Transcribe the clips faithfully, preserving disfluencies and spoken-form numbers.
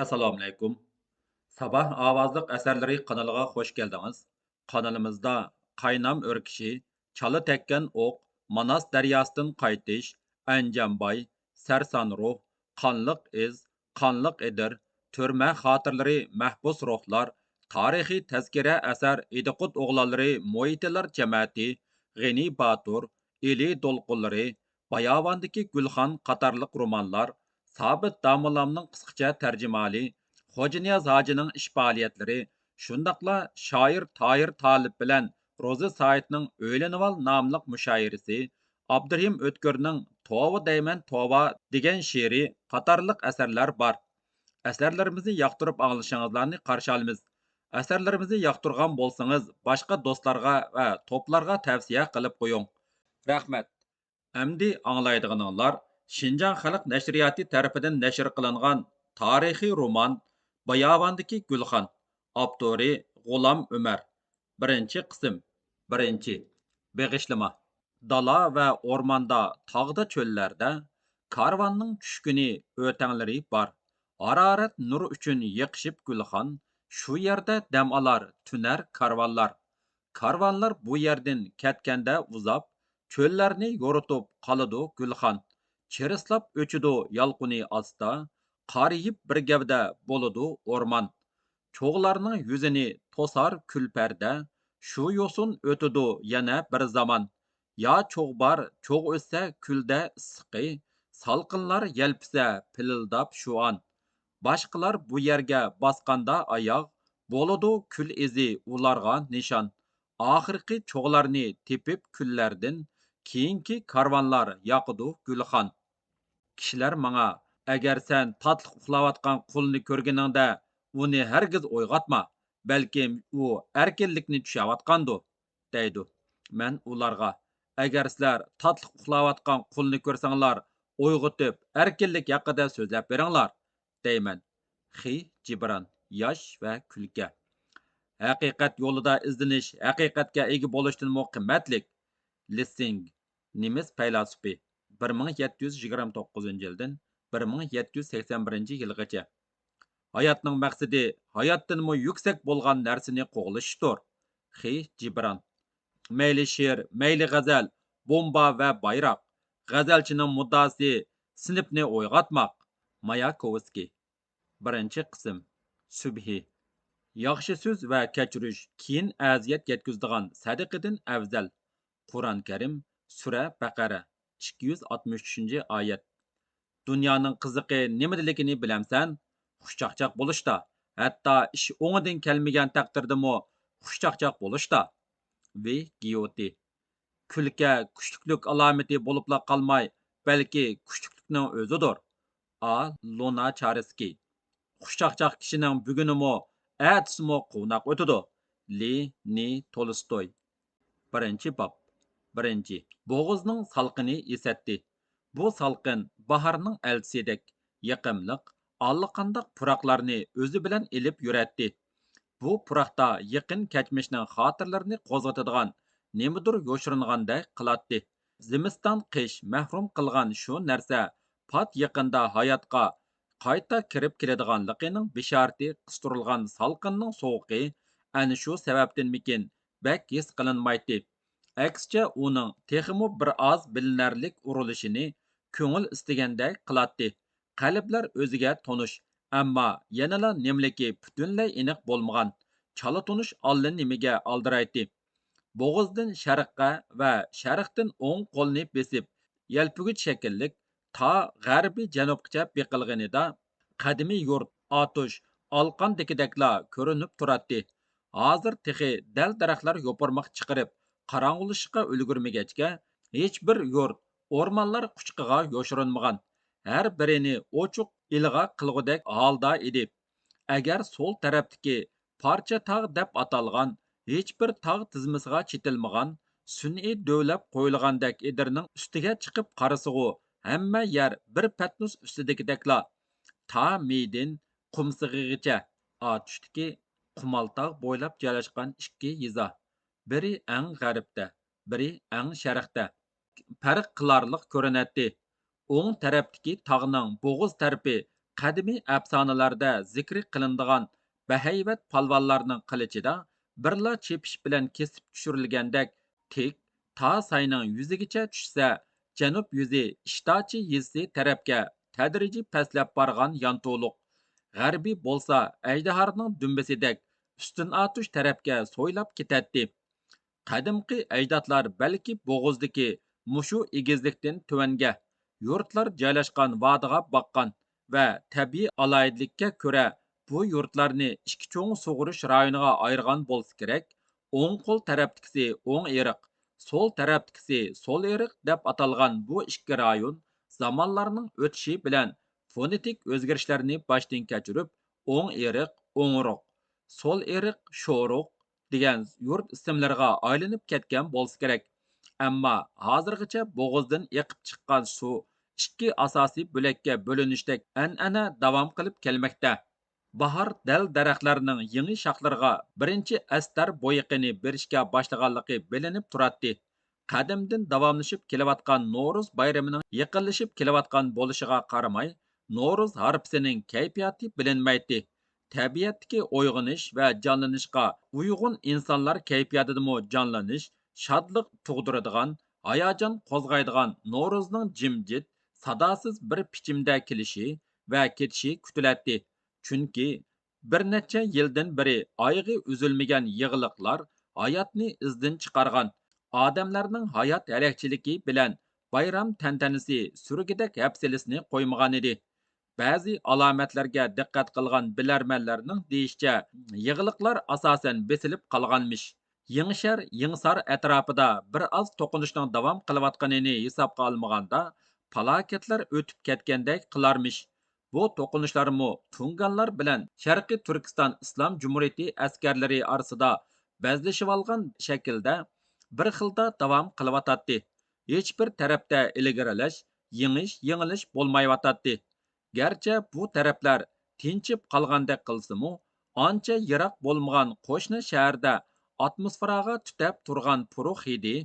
ئەسسالامۇئەلەيكۇم. ساباھ ئاۋازلىق ئەسەرلىرى قانىلىغا خوش كەلدىڭىز. قانىلىمىزدا قاينام ئۆركىشى، چالا تەگكەن ئوق، ماناس دەرياسىدىن قايتىش، ئەنجانباي، سەرسان روھ، قانلىق ئىز، قانلىق ئېدىر، تۈرمە خاتىرىلىرى، مەھبۇس روھلار، تارىخىي تەزكىرە ئەسەر ئىدىقۇت ئوغلانلىرى، مويتىلار جەمەتى، غېنى باتۇر، ئىلى دولقۇنلىرى، باياۋاندىكى گۈلخان قاتارلىق رومانلار، سابىت داموللامنىڭ قىسقىچە تەرجىمىھالى، خوجانىياز ھاجىنىڭ ئىش پائالىيەتلىرى، شۇنداقلا شائىر تاھىر تالىپ بىلەن روزى سايىتنىڭ ئۆيلىنىۋال ناملىق مۇشائىرىسى، ئابدۇرېھىم ئۆتكۈرنىڭ توۋا دەيمەن توۋا دېگەن شېئىرى قاتارلىق ئەسەرلەر بار. ئەسەرلىرىمىزنى ياقتۇرۇپ ئاڭلىشىڭىزلارنى قارشى ئالىمىز. ئەسەرلىرىمىزنى ياقتۇرغان بولسىڭىز، باشقا دوستلارغا ۋە توپلارغا تەۋسىيە قىلىپ قويۇڭ. رەھمەت. ئەمدى ئاڭلايدىغىنىڭلار شىنجاڭ خەلق نەشرىياتى تەرىپىدىن نەشر قىلىنغان تارىخىي رومان باياۋاندىكى گۈلخان، ئاپتورى غۇلام ئۆمەر. بىرىنچى قىسىم. بىرىنچى، بېغىشلىما. دالا ۋە ئورماندا، تاغدا، چۆللەردە كارۋاننىڭ چۈشكۈنى، ئۆتەڭلىرى بار. ھارارەت نۇر ئۈچۈن يېقىشىپ گۈلخان، شۇ يەردە دەم ئالار، تۈنەر كارۋانلار. كارۋانلار بۇ يەردىن كەتكەندە ئۇزاپ، چۆللەرنى يورۇتۇپ قالىدۇ گۈلخان. چىرىسلاپ ئۆچىدۇ يالقۇنى ئاستا، قارىيىپ بىر گەۋدە بولىدۇ ئورمان. چوغلارنىڭ يۈزىنى توسار كۈل پەردە، شۇ يوسۇن ئۆتىدۇ يەنە بىر زامان. يا چوغ بار، چوغ ئۆتسە كۈلدە ئىسسىقى، سالقىنلار يەلپۈسە پىلىلداپ شۇئان. باشقىلار بۇ يەرگە باسقاندا ئاياغ، بولىدۇ كۈل ئىزى ئۇلارغا نىشان. ئاخىرقى چوغلارنى تېپىپ كۈللەردىن، كېيىنكى كارۋانلار ياقىدۇ گۈلخان. كىشىلەر ماڭا، ئەگەر سەن تاتلىق ئۇخلاۋاتقان قۇلنى كۆرگىنىڭدە، ئۇنى ھەرگىز ئويغاتما، بەلكىم ئۇ ئەركىنلىكنى چۈشەۋاتقاندۇ، دەيدۇ. مەن ئۇلارغا، ئەگەر سىلەر تاتلىق ئۇخلاۋاتقان قۇلنى كۆرسەڭلار، ئويغىتىپ، ئەركىنلىك ھەققىدە سۆزلەپ بېرىڭلار، دەيمەن. خى جىبران، ياش ۋە كۈلكە. ھەقىقەت يولىدا ئىزدىنىش ھەقىقەتكە ئىگە بولۇشتىنمۇ قىممەتلىك. لىسسىنگ، نېمىس پەيلاسوپى، بىر مىڭ يەتتە يۈز يىگىرمە توققۇزىنچى يىلدىن بىر مىڭ يەتتە يۈز سەكسەن بىرىنچى يىلغىچە. ھاياتنىڭ مەقسىتى ھاياتتىنمۇ يۈكسەك بولغان نەرسىنى قوغلىشىشتۇر. خى جىبران. مەيلى شېئىر، مەيلى غەزەل، بومبا ۋە بايراق، غەزەلچىنىڭ مۇددىئاسى سىنىپنى ئويغاتماق. ماياكوۋسكىي. بىرىنچى قىسىم. سۈبھى. ياخشى سۆز ۋە كەچۈرۈش كېيىن ئەزىيەت يەتكۈزىدىغان سەدىقىدىن ئەۋزەل. قۇرئان كەرىم، سۈرە بەقەرە، ئىككى يۈز ئاتمىش ئۈچىنچى ئايەت. دۇنيانىڭ قىزىقى نېمىدىلىكىنى بىلەمسەن؟ خۇشچاقچاق بولۇشتا، ھەتتا ئىش ئوڭىدىن كەلمىگەن تەقدىردىمۇ خۇشچاقچاق بولۇشتا. ۋى گيوتى. كۈلكە كۈچلۈكلۈك ئالامىتى بولۇپلا قالماي، بەلكى كۈچلۈكلۈكنىڭ ئۆزىدۇر. ئا لۇناچارسكىي. خۇشچاقچاق كىشىنىڭ بۈگۈنىمۇ، ئەتىسىمۇ قوناق ئۆتىدۇ. لى نى تولستوي. بىرىنچى باب. بىرىنچى، بوغۇزنىڭ سالقىنى ئېسەتتى. بۇ سالقىن باھارنىڭ ئەلچىسىدەك يېقىملىق، ئاللىقانداق پۇراقلارنى ئۆزى بىلەن ئېلىپ يۈرەتتى. بۇ پۇراقتا يېقىن كەچمىشنىڭ خاتىرىلىرىنى قوزغىتىدىغان نېمىدۇر يوشۇرۇنغاندەك قىلاتتى. زىمىستان قىش مەھرۇم قىلغان شۇ نەرسە پات يېقىندا ھاياتقا قايتا كىرىپ كېلىدىغانلىقىنىڭ بېشارىتى قىستۇرۇلغان سالقىننىڭ سوغۇقى ئەنە شۇ سەۋەبتىنمىكىن بەك ھېس قىلىنمايتتى. ئەكسىچە، ئۇنىڭ تېخىمۇ بىر ئاز بىلىنەرلىك ئۇرۇلۇشىنى كۆڭۈل ئىستىگەندەك قىلاتتى. قەلبلەر ئۆزىگە تونۇش، ئەمما يەنىلا نېمىلىكى پۈتۈنلەي ئېنىق بولمىغان، چالا تونۇش ئاللىنېمىگە ئالدىرايتتى. بوغۇزدىن شەرققە ۋە شەرقتىن ئوڭ قولنى بېسىپ، يەلپۈگۈچ شەكىللىك تا غەربىي جەنۇبقىچە بېقىلغىنىدا، قەدىمىي يۇرت ئاتۇش ئالقاندىكىدەكلا كۆرۈنۈپ تۇراتتى. ھازىر تېخى دەل دەرەخلەر يوپۇرماق چىقىرىپ، قاراڭغۇلىشىشقا ئۈلگۈرمىگەچكە، ھېچبىر يۇرت ئورمانلار قۇچىقىغا يوشۇرۇنمىغان، ھەر بىرىنى ئوچۇق ئىلغا قىلغۇدەك ھالدا ئىدى. ئەگەر سول تەرەپتىكى پارچە تاغ دەپ ئاتالغان ھېچبىر تاغ تىزمىسىغا چېتىلمىغان، سۈنئىي دۆۋىلەپ قويۇلغاندەك ئېدىرنىڭ ئۈستىگە چىقىپ قارىسىغۇ، ھەممە يەر بىر پەتنۇس ئۈستىدىكىدەكلا، تا مىدىن قۇمسىغىغىچە. ئاتۇشتىكى قۇمالتاغ بويلاپ جايلاشقان ئىككى يېزا، بىرى ئەڭ غەربتە، بىرى ئەڭ شەرقتە، پەرق قىلارلىق كۆرۈنەتتى. ئوڭ تەرەپتىكى تاغنىڭ بوغۇز تەرىپى قەدىمىي ئەپسانىلەردە زىكرى قىلىنىدىغان بەھەيۋەت پالۋانلارنىڭ قىلىچىدا بىرلا چېپىش بىلەن كېسىپ چۈشۈرۈلگەندەك تىك، تا ساينىڭ يۈزىگىچە چۈشسە، جەنۇب يۈزى ئىشتاچى يېزىسى تەرەپكە تەدرىجىي پەسلەپ بارغان يانتۇلۇق، غەربىي بولسا ئەجدىھارنىڭ دۈمبىسىدەك ئۈستۈن ئاتۇش تەرەپكە سويلاپ كېتەتتى. قەدىمكى ئەجدادلار بەلكى بوغۇزدىكى مۇشۇ ئېگىزلىكتىن تۆۋەنگە يۇرتلار جايلاشقان ۋادىغا باققان ۋە تەبىئىي ئالاھىدىلىككە كۆرە بۇ يۇرتلارنى ئىككى چوڭ سۇغىرىش رايونىغا ئايرىغان بولسا كېرەك، ئوڭ قول تەرەپتىكىسى ئوڭ ئېرىق، سول تەرەپتىكىسى سول ئېرىق دەپ ئاتالغان بۇ ئىككى رايون زامانلارنىڭ ئۆتۈشى بىلەن فونېتىك ئۆزگىرىشلەرنى باشتىن كەچۈرۈپ، ئوڭ ئېرىق، ئوڭرۇق، سول ئېرىق، شورۇق دېگەن يۇرت ئىسىملىرىغا ئايلىنىپ كەتكەن بولسا كېرەك. ئەمما ھازىرغىچە بوغۇزدىن ئېقىپ چىققان سۇ ئىككى ئاساسىي بۆلەككە بۆلۈنۈشتەك ئەنئەنە داۋام قىلىپ كەلمەكتە. باھار دەل دەرەخلەرنىڭ يېڭى شاخلىرىغا بىرىنچى ئەستەر بويىقىنى بېرىشكە باشلىغانلىقى بىلىنىپ تۇراتتى. قەدىمدىن داۋاملىشىپ كېلىۋاتقان نورۇز بايرىمىنىڭ يېقىنلىشىپ كېلىۋاتقان بولۇشىغا قارىماي، نورۇز ھارپىسىنىڭ كەيپىياتى بىلىنمەيتتى. تەبىئەتتىكى ئويغىنىش ۋە جانلىنىشقا ئۇيغۇن ئىنسانلار كەيپىياتىدىمۇ جانلىنىش، شادلىق تۇغدۇرىدىغان، ھاياجان قوزغايدىغان نورۇزنىڭ جىمجىت، ساداسىز بىر پىچىمدە كېلىشى ۋە كېتىشى كۈتۈلەتتى. چۈنكى بىر نەچچە يىلدىن بېرى ئايىغى ئۈزۈلمىگەن يىغلىقلار ھاياتنى ئىزدىن چىقارغان، ئادەملەرنىڭ ھايات ھەلەكچىلىكى بىلەن بايرام تەنتەنىسى سۈرگۈدەك ھەپسىلىسىنى قويمىغانىدى. بەزى ئالامەتلەرگە دىققەت قىلغان بىلەرمەنلەرنىڭ دېيىشىچە، يىغلىقلار ئاساسەن بېسىلىپ قالغانمىش. يېڭىشەھەر، يېڭىسار ئەتراپىدا بىر ئاز توقۇنۇشنىڭ داۋام قىلىۋاتقىنىنى ھېسابقا ئالمىغاندا، پالاكەتلەر ئۆتۈپ كەتكەندەك قىلارمىش. بۇ توقۇنۇشلارمۇ تۇڭگانلار بىلەن شەرقىي تۈركىستان ئىسلام جۇمھۇرىيىتى ئەسكەرلىرى ئارىسىدا بەزلىشىۋالغان شەكىلدە بىر خىلدا داۋام قىلىۋاتاتتى. ھېچبىر تەرەپتە ئىلگىرىلەش، يېڭىش، يېڭىلىش بولمايۋاتاتتى. گەرچە بۇ تەرەپلەر تىنچىپ قالغاندەك قىلسىمۇ، ئانچە يىراق بولمىغان قوشنا شەھەردە ئاتموسفېراغا تۈتەپ تۇرغان پۇرۇق ھىدى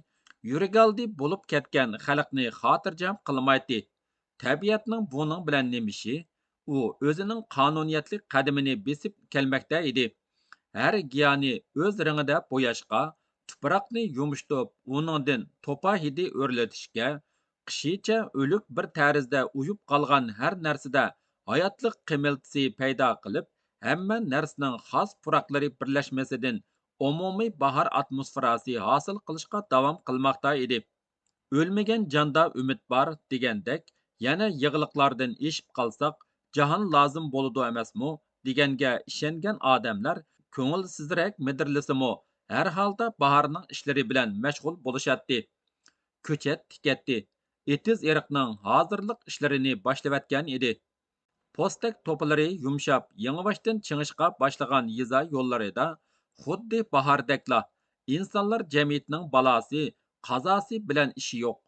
يۈرىگەلدى بولۇپ كەتكەن خەلقنى خاتىرجەم قىلمايتتى. تەبىئەتنىڭ بۇنىڭ بىلەن نېمە ئىشى؟ ئۇ ئۆزىنىڭ قانۇنىيەتلىك قەدىمىنى بېسىپ كەلمەكتە ئىدى. ھەر گىياھنى ئۆز رېڭىدە بوياشقا، تۇپراقنى يۇمشىتىپ، ئۇنىڭدىن توپا ھىدى ئۆرلىتىشكە، قىشىچە ئۆلۈك بىر تەرىزىدە ئۇيۇپ قالغان ھەر نەرسىدە ھاياتلىق قىمىلتىسى پەيدا قىلىپ، ھەممە نەرسىنىڭ خاس پۇراقلىرى بىرلەشمىسىدىن ئومۇمىي باھار ئاتموسفېراسى ھاسىل قىلىشقا داۋام قىلماقتا ئىدى. «ئۆلمىگەن جاندا ئۈمىد بار» دېگەندەك، يەنە يىغلىقلاردىن ئېشىپ قالساق، جاھان لازىم بولىدۇ ئەمەسمۇ؟ دېگەنگە ئىشەنگەن ئادەملەر كۆڭۈلسىزرەك مىدىرلىسىمۇ، ھەر ھالدا باھارنىڭ ئىشلىرى بىلەن مەشغۇل بولۇشاتتى. كۆچەت تىكەتتى. ئېتىز ئېرىقنىڭ ھازىرلىق ئىشلىرىنى باشلىۋەتكەن ئىدى. پوستەك توپىلىرى يۇمشاپ، يېڭىباشتىن چىڭىشقا باشلىغان يېزا يوللىرىدا خۇددى باھاردەكلا، ئىنسانلار جەمئىيىتىنىڭ بالاسى، قازاسى بىلەن ئىشى يوق،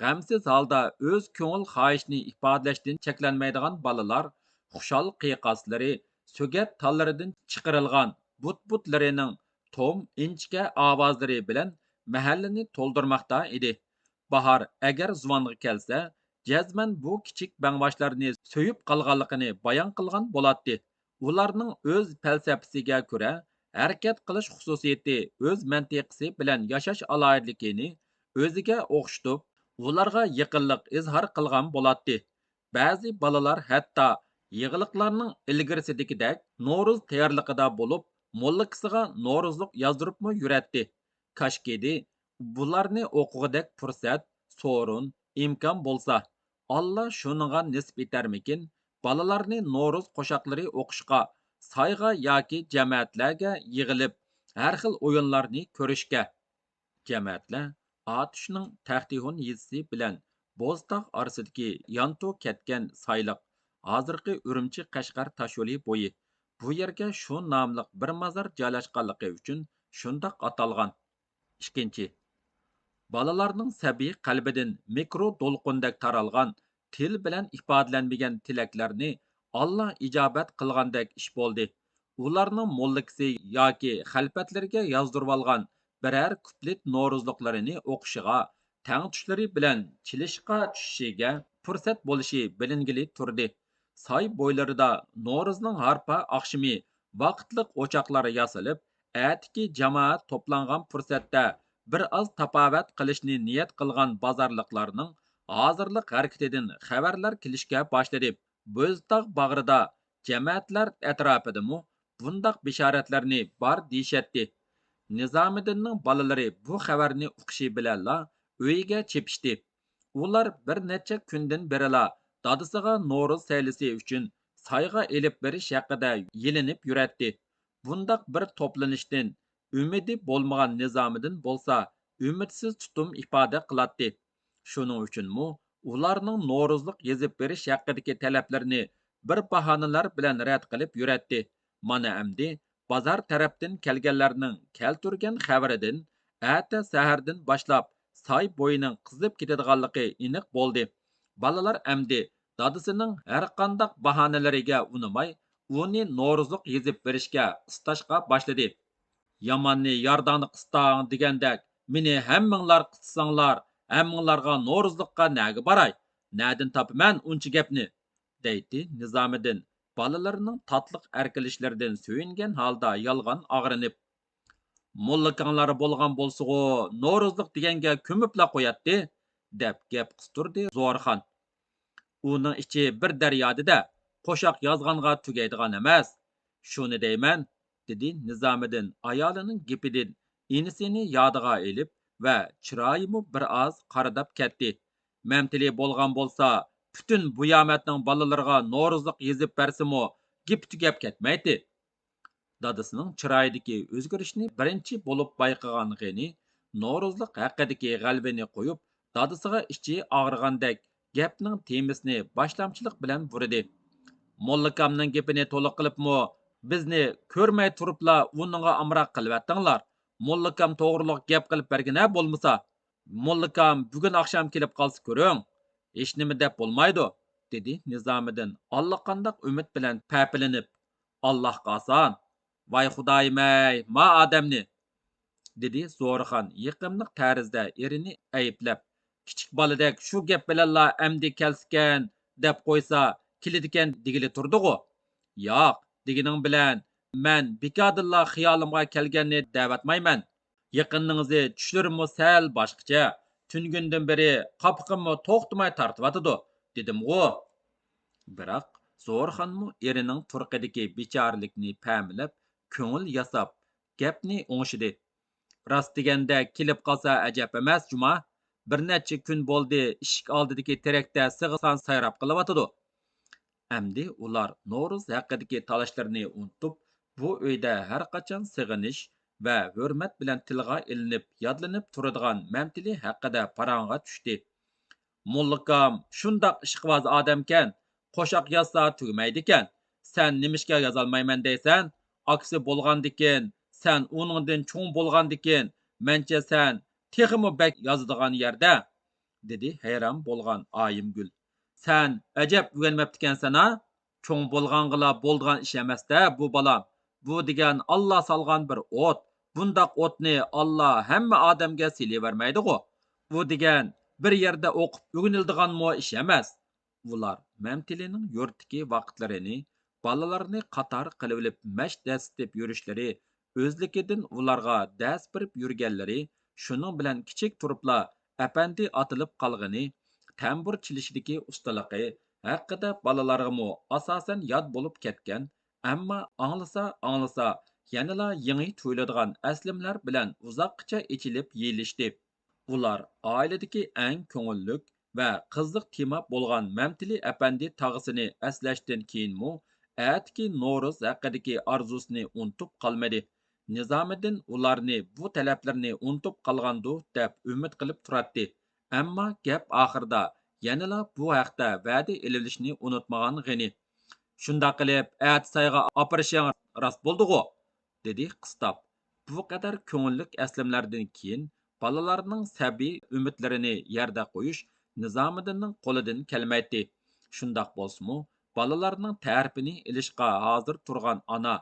غەمسىز ھالدا ئۆز كۆڭۈل خاھىشىنى ئىپادىلەشتىن چەكلەنمەيدىغان بالىلار خۇشال قىيقاسلىرى، سۆگەت تاللىرىدىن چىقىرىلغان بۇت-بۇتلىرىنىڭ توم، ئىنچىكە ئاۋازلىرى بىلەن مەھەللىنى تولدۇرماقتا ئىدى. باھار ئەگەر زۇۋانغا كەلسە، جەزمەن بۇ كىچىك بەڭباشلارنى سۆيۈپ قالغانلىقىنى بايان قىلغان بولاتتى. ئۇلارنىڭ ئۆز پەلسەپىسىگە كۆرە، ھەرىكەت قىلىش خۇسۇسىيىتى ئۆز مەنتىقىسى بىلەن ياشاش ئالاھىدىلىكىنى ئۆزىگە ئوخشىتىپ، ئۇلارغا يېقىنلىق ئىزھار قىلغان بولاتتى. بەزى بالىلار ھەتتا يىغلىقلارنىڭ ئىلگىرىسىدىكىدەك نورۇز تەييارلىقىدا بولۇپ، موللىكىسىغا نورۇزلۇق يازدۇرۇپمۇ يۈرەتتى. كاشكىدى، بۇلارنى ئوقۇغۇدەك پۇرسەت، سورۇن، ئىمكان بولسا، ئاللا شۇنىڭغا نېسىپ ئېتەرمىكىن، بالىلارنى نورۇز قوشاقلىرى ئوقۇشقا سايغا ياكى جەمەتلەرگە يىغىلىپ، ھەر خىل ئويۇنلارنى كۆرۈشكە. جەمەتلەر ئاتۇشنىڭ تەختىھون يېزىسى بىلەن بوزتاغ ئارىسىدىكى يانتۇ كەتكەن سايلىق، ھازىرقى ئۈرۈمچى قەشقەر تاشيولى بويى، بۇ يەرگە شۇ ناملىق بىر مازار جايلاشقانلىقى ئۈچۈن شۇنداق ئاتالغان. ئىككىنچى، بالىلارنىڭ سەبىي قەلبىدىن مىكرو دولقۇندەك تارالغان، تىل بىلەن ئىپادىلەنمىگەن تىلەكلەرنى ئاللا ئىجابەت قىلغاندەك ئىش بولدى. ئۇلارنىڭ موللىكىسى ياكى خەلپەتلىرىگە يازدۇرۇۋالغان بىرەر كۇپلېت نورۇزلۇقلىرىنى ئوقۇشىغا، تەڭتۇشلىرى بىلەن چېلىشقا چۈشۈشىگە پۇرسەت بولۇشى بىلىنگىلى تۇردى. ساي بويلىرىدا نورۇزنىڭ ھارپا ئاخشىمى ۋاقىتلىق ئوچاقلار ياسىلىپ، ئەتىكى جامائەت توپلانغان پۇرسەتتە بىر ئاز تاپاۋەت قىلىشنى نىيەت قىلغان بازارلىقلارنىڭ ھازىرلىق ھەرىكىتىدىن خەۋەرلەر كېلىشكە باشلىدى. بۆزتاغ باغرىدا جەمەتلەر ئەتراپىدىمۇ بۇنداق بېشارەتلەرنى بار دېيىشەتتى. نىزامىدىننىڭ بالىلىرى بۇ خەۋەرنى ئۇقۇشى بىلەنلا ئۆيىگە چېپىشتى. ئۇلار بىر نەچچە كۈندىن بېرىلا دادىسىغا نورۇز سەيلىسى ئۈچۈن سايغا ئېلىپ بېرىش ھەققىدە يېلىنىپ يۈرەتتى. بۇنداق بىر توپلىنىشتىن ئۈمىدى بولمىغان نىزامىدىن بولسا ئۈمىدسىز تۇتۇم ئىپادە قىلاتتى. شۇنىڭ ئۈچۈنمۇ ئۇلارنىڭ نورۇزلۇق يېزىپ بېرىش ھەققىدىكى تەلەپلىرىنى بىر باھانىلەر بىلەن رەت قىلىپ يۈرەتتى. مانا ئەمدى بازار تەرەپتىن كەلگەنلەرنىڭ كەلتۈرگەن خەۋىرىدىن ئەتە سەھەردىن باشلاپ ساي بويىنىڭ قىزىپ كېتىدىغانلىقى ئېنىق بولدى. بالىلار ئەمدى دادىسىنىڭ ھەرقانداق باھانىلىرىگە ئۇنىماي، ئۇنى نورۇزلۇق يېزىپ بېرىشكە قىستاشقا باشلىدى. ياماننى يارداڭنى قىستاڭ دېگەندەك، مېنى ھەممىڭلار قىستىساڭلار، ھەممىڭلارغا نورۇزلۇققا نەگە باراي؟ نەدىن تاپىمەن ئۇنچە گەپنى؟ دەيتتى نىزامىدىن بالىلىرىنىڭ تاتلىق ئەركىلىشلىرىدىن سۆيۈنگەن ھالدا يالغان ئاغرىنىپ. موللىكاڭلار بولغان بولسىغۇ، نورۇزلۇق دېگەنگە كۆمۈپلا قوياتتى، دەپ گەپ قىستۇردى زورخان. ئۇنىڭ ئىچى بىر دەريادە-دە، قوشاق يازغانغا تۈگەيدىغان ئەمەس. شۇنى دەيمەن، دېدى نىزامىدىن ئايالىنىڭ گېپىدىن ئىنىسىنى يادىغا ئېلىپ ۋە چىرايىمۇ بىر ئاز قارىداپ كەتتى. مەمتىلى بولغان بولسا، پۈتۈن بۇيامەتنىڭ بالىلىرىغا نورۇزلۇق يېزىپ بەرسىمۇ، گېپى تۈگەپ كەتمەيتتى. دادىسىنىڭ چىرايىدىكى ئۆزگىرىشنى بىرىنچى بولۇپ بايقىغان غېنى نورۇزلۇق ھەققىدىكى غەلۋىنى قويۇپ، دادىسىغا ئىچى ئاغرىغاندەك گەپنىڭ تېمىسىنى باشلامچىلىق بىلەن بۇرىدى. موللىكامنىڭ گېپىنى تولا قىلىپمۇ، بىزنى كۆرمەي تۇرۇپلا ئۇنىڭغا ئامراق قىلىۋەتتىڭلار. موللىكام توغرۇلۇق گەپ قىلىپ بەرگىنە بولمىسا. موللىكام بۈگۈن ئاخشام كېلىپ قالسا كۆرۈڭ، ھېچنېمە دەپ بولمايدۇ، دېدى نىزامىدىن ئاللىقانداق ئۈمىد بىلەن پەپىلىنىپ. ئاللاھقا ئاسان. ۋاي خۇدايىم-ئەي، ما ئادەمنى! دېدى زورىخان يېقىملىق تەرزدە ئېرىنى ئەيىبلەپ. كىچىك بالىدەك شۇ گەپ بىلەنلا ئەمدى كەلسىكەن دەپ قويسا، كېلىدىكەن دېگىلى تۇردىغۇ. ياق، دېگىنىڭ بىلەن مەن بىكاردىنلا خىيالىمغا كەلگەننى دەۋاتمايمەن. يېقىننىڭزى چۈشلىرىمۇ سەل باشقىچە، تۈنۈگۈندىن بېرى قاپىقىممۇ توختىماي تارتىۋاتىدۇ، دېدىمغۇ. بىراق زورخانمۇ ئېرىنىڭ تۇرقىدىكى بىچارىلىكنى پەملەپ، كۆڭۈل ياساپ، گەپنى ئوڭشىدى. راست دېگەندە كېلىپ قالسا ئەجەب ئەمەس جۇما. بىر نەچچە كۈن بولدى ئىشىك ئالدىدىكى تېرەكتە سىغىسان سايراپ قېلىۋاتىدۇ. ئەمدى ئۇلار نورۇز ھەققىدىكى تالاشلىرىنى ئۇنتۇپ، بۇ ئۆيدە ھەرقاچان سېغىنىش ۋە ھۆرمەت بىلەن تىلغا ئېلىنىپ، يادلىنىپ تۇرىدىغان مەمتىلى ھەققىدە پاراڭغا چۈشتى. موللىكام شۇنداق ئىشقىۋاز ئادەمكەن، قوشاق يازسا تۈگىمەيدىكەن. سەن نېمىشقا يازالمايمەن دەيسەن؟ ئاكىسى بولغاندىكىن، سەن ئۇنىڭدىن چوڭ بولغاندىكىن، مەنچە سەن تېخىمۇ بەك يازىدىغان يەردە، دېدى ھەيران بولغان ئايىمگۈل. سەن ئەجەب ئۆگەنمەپتىكەنسەن ھا؟ چوڭ بولغانغىلا بولىدىغان ئىش ئەمەستە بۇ بالام. بۇ دېگەن ئاللا سالغان بىر ئوت. بۇنداق ئوتنى ئاللا ھەممە ئادەمگە سېلىۋەرمەيدىغۇ. بۇ دېگەن بىر يەردە ئوقۇپ ئۆگىنىلىدىغانمۇ ئىش ئەمەس. ئۇلار مەمتىلىنىڭ يۇرتتىكى ۋاقىتلىرىنى، بالىلارنى قاتار قىلىۋېلىپ مەشىق دەسسىتىپ يۈرۈشلىرى، ئۆزلۈكىدىن ئۇلارغا دەرس بېرىپ يۈرگەنلىرى، شۇنىڭ بىلەن كىچىك تۇرۇپلا ئەپەندى ئاتىلىپ قالغىنى، تەمبۇر چېلىشىدىكى ئۇستىلىقى ھەققىدە بالىلارغىمۇ ئاساسەن ياد بولۇپ كەتكەن، ئەمما ئاڭلىسا، ئاڭلىسا، يەنىلا يېڭى تۇيۇلىدىغان ئەسلىمىلەر بىلەن ئۇزاققىچە ئېچىلىپ يېيىلىشتى. ئۇلار ئائىلىدىكى ئەڭ كۆڭۈللۈك ۋە قىزىق تېما بولغان مەمتىلى ئەپەندى تاغىسىنى ئەسلەشتىن كېيىنمۇ، ئەتىكى نورۇز ھەققىدىكى ئارزۇسىنى ئۇنتۇپ قالمىدى. نىزامىدىن ئۇلارنى بۇ تەلەپلىرىنى ئۇنتۇپ قالغاندۇ دەپ ئۈمىد قىلىپ تۇراتتى. ئەمما گەپ ئاخىرىدا يەنىلا بۇ ھەقتە ۋەدە ئېلىۋېلىشنى ئۇنتۇمىغان غېنى. شۇنداق قىلىپ، ئەتە سايغا ئاپىرىشىڭ راست بولدىغۇ؟ دېدى قىستاپ. بۇ قەدەر كۆڭۈللۈك ئەسلىمىلەردىن كېيىن بالىلارنىڭ سەبىي ئۈمىدلىرىنى يەردە قويۇش نىزامىدىننىڭ قولىدىن كەلمەيتتى. شۇنداق بولسىمۇ، بالىلارنىڭ تەرىپىنى ئېلىشقا ھازىر تۇرغان ئانا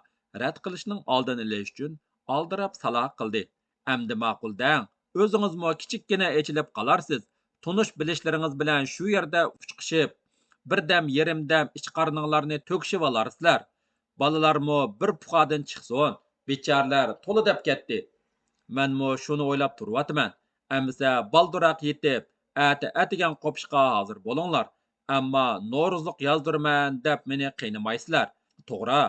رەت قىلىشنىڭ ئالدىنى ئېلىش ئۈچۈن ئالدىراپ سالا قىلدى. ئەمدى ماقۇل دەڭ، ئۆزىڭىزمۇ كىچىككىنە ئېچىلىپ قالارسىز. تونۇش بىلىشلىرىڭىز بىلەن شۇ يەردە ئۇچقىشىپ، بىردەم يېرىم دەم ئىچ قارنىڭلارنى تۆكۈشۈۋالارسىلەر. بالىلارمۇ بىر پۇخادىن چىقسۇن، بىچارىلەر تولا دەپ كەتتى. مەنمۇ شۇنى ئويلاپ تۇرۇۋاتىمەن. ئەمىسە بالدۇراق يېتىپ، ئەتە ئەتىگەن قوپۇشقا ھازىر بولۇڭلار. ئەمما نورۇزلۇق يازدۇرىمەن دەپ مېنى قىينىمايسىلەر. توغرا،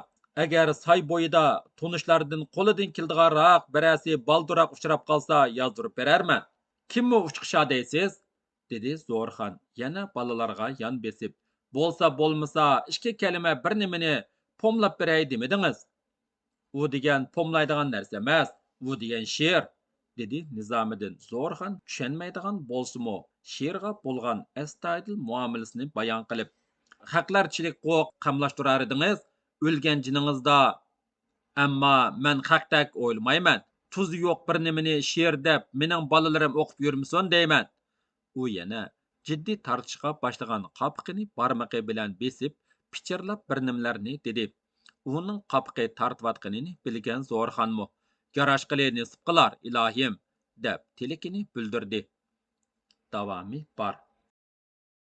ئەگەر ساي بويىدا تونۇشلاردىن قولىدىن كېلىدىغانراق بىرەرسى بالدۇراق ئۇچراپ قالسا يازدۇرۇپ بېرەرمەن. كىممۇ ئۇچقا شا دەيسىز؟ دېدى زورخان يەنە بالىلارغا يان بېسىپ. بولسا بولمىسا ئىككى كەلىمە بىر نېمىنى پوملاپ بېرەي دېمىدىڭىز؟ ئۇ دېگەن پوملايدىغان نەرسە ئەمەس، ئۇ دېگەن شېئىر، دېدى نىزامىدىن زورخان چۈشەنمەيدىغان بولسىمۇ، شېئىرغا بولغان ئەستايىدىل مۇئامىلىسىنى بايان قىلىپ. خەقلەرچىلىك قوق قاملاشتۇرار ئىدىڭىز، ئۆلگەن جېنىڭىزدا. ئەمما مەن خەقتەك ئويلىمايمەن. تۇزى يوق بىر نېمىنى شېئىر دەپ مېنىڭ بالىلىرىم ئوقۇپ يۈرمىسۇن دەيمەن. ئۇ يەنە جىددىي تارتىشقا باشلىغان قاپىقىنى بارمىقى بىلەن بېسىپ، پىچىرلاپ بىر نېمىلەرنى دېدى. ئۇنىڭ قاپىقى تارتىۋاتقىنىنى بىلگەن زورخانمۇ، ياراشقىلى نېسىپ قىلار، ئىلاھىم، دەپ تىلىكىنى بىلدۈردى. داۋامى بار.